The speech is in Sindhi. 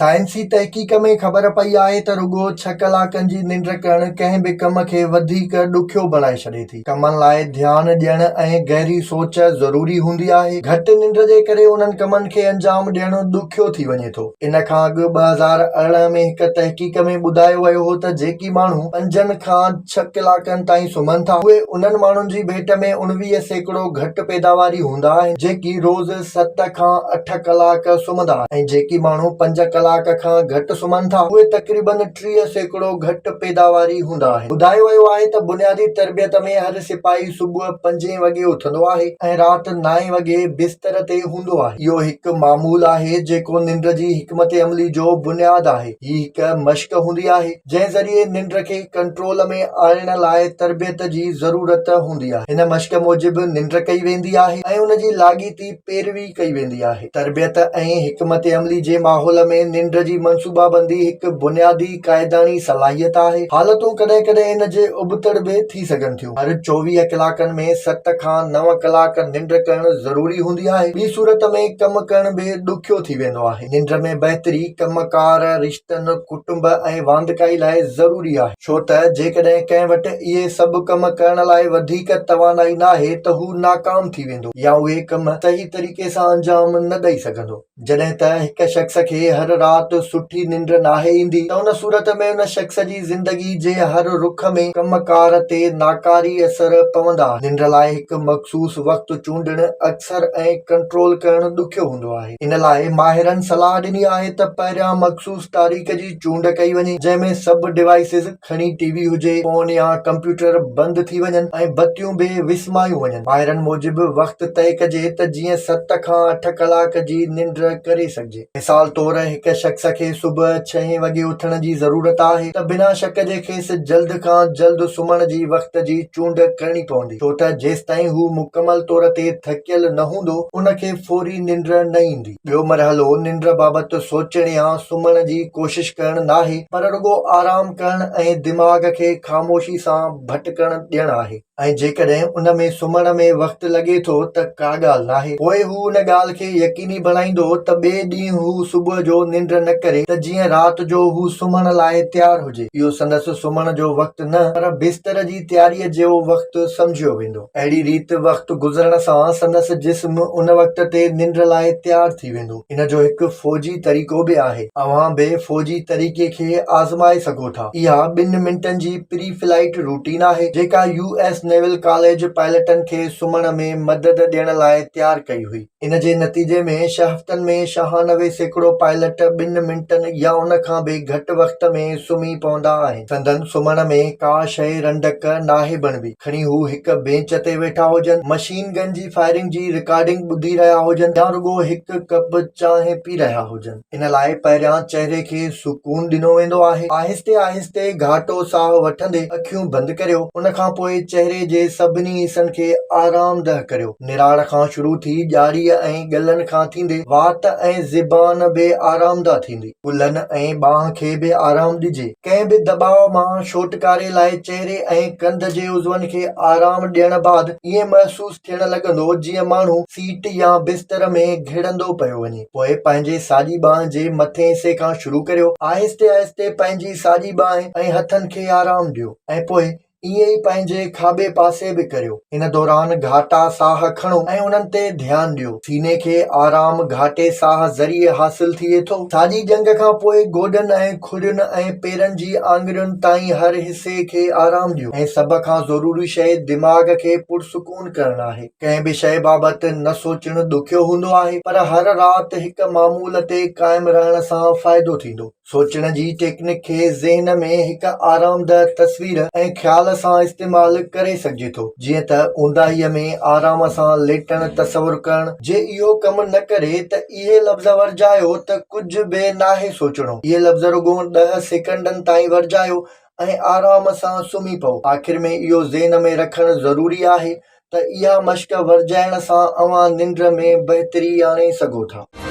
سائنسي تحقيق ۾ خبر پئي آهي ته رڳو ڇهه ڪلاڪن جي ننڊ ڪرڻ ڪنهن به ڪم کي وڌيڪ ڏکيو بڻائي ڇڏي ٿي. ڪمن لاء ڌيان ڏيڻ ۽ گهري سوچ ضروري هوندي آهي. گهٽ ننڊ جي ڪري انهن ڪمن کي انجام ڏيڻ ڏکيو ٿي وڃي ٿو. ان کان اڳ 2018 ۾ هڪ تحقيق ۾ ٻڌايو ويو هو ته جيڪي ماڻهو پنجن کان ڇهه ڪلاڪن تائين سمهن ٿا اهي انهن ماڻهن جي ڀيٽ ۾ 19% گهٽ پيداواري هوندا آهن جيڪي روز ست کان اٺ ڪلاڪ سمهندا آهن ۽ جيڪي ماڻهو پنج ڪلاڪ کان گهٽ سمهن ٿا اهي تقريبن 30% گهٽ پيداواري هوندا آهن. ٻڌايو ويو آهي ته بنيادي تربيت ۾ هر سپاهي صبح پنجين وڳي اٿندو آهي ۽ رات نائين وڳي بستر تي هوندو آهي. اهو هڪ معمول آهي جيڪو ننڊ جي حڪمت عملي جو بنياد آهي. هي هڪ مشق هوندي آهي. جنهن ذريعي ننڊ کي ڪنٽرول ۾ آڻڻ لاء تربيت جي ضرورت هوندي آهي. هن مشق موجب ننڊ ڪئي ويندي آهي ۽ ان جي لاڳيتي پيروي ڪئي ويندي آهي. تربيت ۽ حڪمت عملي جي ماحول ۾ ننڊ جي منصوبابندي هڪ بنيادي قاعداڻي صلاحيت آهي. حالتون ڪڏهن ڪڏهن ان جي ابتڙ به ٿي سگهن ٿيون. هر 24 ڪلاڪن ۾ ست کان نو ڪلاڪ ننڊ ڪرڻ ضروري هوندي آهي. ٻي صورت ۾ ڪم ڪرڻ به ڏکيو ٿي ويندو آهي. ننڊ ۾ بهتري ڪم ڪار، رشتن، ڪٽنب ۽ واندڪائي لاء ضروري آهي، ڇو ته جيڪڏهن ڪنهن وٽ اهي سڀ ڪم ڪرڻ لاء وڌيڪ توانائي ناهي ته هو ناڪام ٿي ويندو يا اهي ڪم صحيح طريقي سان انجام نه ڏئي سگهندو. جڏهن ته هڪ شخص کي هر رات سٺي ننڊ ناهي ايندي ته ان صورت ۾ ان شخص جي زندگي جي هر رخ ۾ ڪم ڪار تي ناڪاري اثر پوندا. ننڊ لاء هڪ مخصوص وقت چونڊڻ اڪثر ۽ ڪنٽرول ڪرڻ ڏکيو هوندو آهي. ان لاء ماهرن صلاح ڏني آهي ته پهريان مخصوص تاريخ جي چونڊ ڪئي وڃي جنهن ۾ سڀ ڊوائيسز کڻي ٽي وي هجي، فون يا ڪمپيوٽر بند ٿي وڃن ۽ بتيون به وسمايون وڃن. ماهرن موجب وقت طئي ڪجي ته جيئن ست کان اٺ ڪلاڪ جي ننڊ ڪري سگهجي. مثال طور هڪ شخص کي صبح ڇهين وڳي اٿڻ جي ضرورت آهي ته بنا شڪ جي کيس جلد کان جلد سمهڻ جي وقت جي چونڊ ڪرڻي پوندي ڇو ته جيستائين هو مڪمل طور تي ٿڪيل نه هوندو ان کي فوري ننڊ نه ايندي. ٻيو مرحلو ننڊ بابت سوچڻ يا سمهڻ جي ڪوشش ڪرڻ ناهي پر رڳو آرام ڪرڻ ۽ دماغ کي خاموشي سان ڀٽڪڻ ڏيڻ آهي ۽ جيڪڏهن ان ۾ سمهڻ ۾ وقت لڳي ٿو ته ڪا ڳالهه ناهي. پوء هو ان ڳالهه کي يقيني بڻائيندو ته ٻئي ڏينهن هو صبح جو ننڊ نه ڪري ته جيئن رات جو هو سمهڻ لاء تيار هجي. اهو سندس سمهڻ جو وقت نه پر بستر جي تياريء جو وقت سمجهيو ويندو. اهڙي ريت وقت گذرڻ سان سندس جسم ان وقت تي ننڊ لاء تيار ٿي ويندو. ان جو هڪ فوجي طريقو به آهي. اوهان به فوجي طريقي کي آزمائي سگهو ٿا. اها ٻن منٽن جي پري فلائيٽ روٽين آهي، جيڪا يو ايس نيول ڪاليج پائلٽن کي سمهڻ ۾ مدد ڏيڻ لاء تيار ڪئي هئي. ان جي نتيجي ۾ ڇهه هفتن ۾ 96% پائلٽ ٻن منٽن يا ان کان به گهٽ وقت ۾ سمهي پوندا آهن. سندن سمهڻ ۾ ڪا شيء رنڊڪ ناهي بڻبي، کڻي هو هڪ بينچ تي ويٺا هجن، مشين گن جي فائرنگ جي رڪارڊنگ ٻڌي رهيا هجن يا رڳو هڪ ڪپ چانهه پي رهيا هجن. ان لاء پهريان چهري کي سڪون ڏنو ويندو آهي. آهستي آهستي گهاٽو ساهه وٺندي اکيون بند ڪريو. ان کان پوء چهري جي سڀني حصن کي آرامده ڪريو. نراڙ کان شروع ٿي ڄاڙيء ۽ ڳلن کان ٿيندي وات ۽ زبان به آرامده ٿيندي. ڪلهن ۽ ٻانهن کي به آرام ڏجي. ڪنهن به دٻاء مان ڇوٽڪاري لاء چهري ۽ ڪنڌ جي عضون کي آرام ڏيڻ بعد ائين محسوس ٿيڻ لڳندو جيئن ماڻهو سيٽ يا بستر ۾ گهڙندو پيو وڃي. پوء پنهنجي ساڄي ٻانهن جي مٿين حصي کان شروع ڪريو. آهستي آهستي پنهنجي ساڄي ٻانهن ۽ هٿن کي آرام ڏيو ۽ پوء ائين ئي پنهنجي کاٻي پاسي به ڪريو. ان دوران گهاٽا ساهه کڻو ۽ انهن تي ڌيان ڏيو. سيني کي آرام گهاٽي ساهه ذريعي حاصل ٿئي ٿو. ساڄي ڄنگهه کان پوء گوڏن ۽ کڙين ۽ پيرن جي آڱرين تائين هر حصي کي آرام ڏيو ۽ سڀ کان ضروري شيء دماغ کي پرسڪون ڪرڻ آهي. ڪنهن به شيء بابت نه سوچڻ ڏکيو هوندو آهي پر هر رات هڪ معمول تي قائم رهڻ سان فائدو ٿيندو. سوچڻ جي ٽيڪنڪ کي ذهن ۾ هڪ آرامده تصوير ۽ خيال سان استعمال ڪري سگهجي ٿو، جيئن ته اونداهيء ۾ آرام سان ليٽڻ تصور ڪرڻ. جي اهو ڪم نه ڪري ته اهي لفظ ورجايو ته ڪجهه به ناهي سوچڻو. اهي لفظ رڳو ڏهه سيڪنڊن تائين ورجايو ۽ آرام سان سمهي پئو. آخر ۾ اهو ذهن ۾ رکڻ ضروري آهي ته اها مشق ورجائڻ سان اوهان ننڊ ۾ بهتري آڻي سگهو ٿا.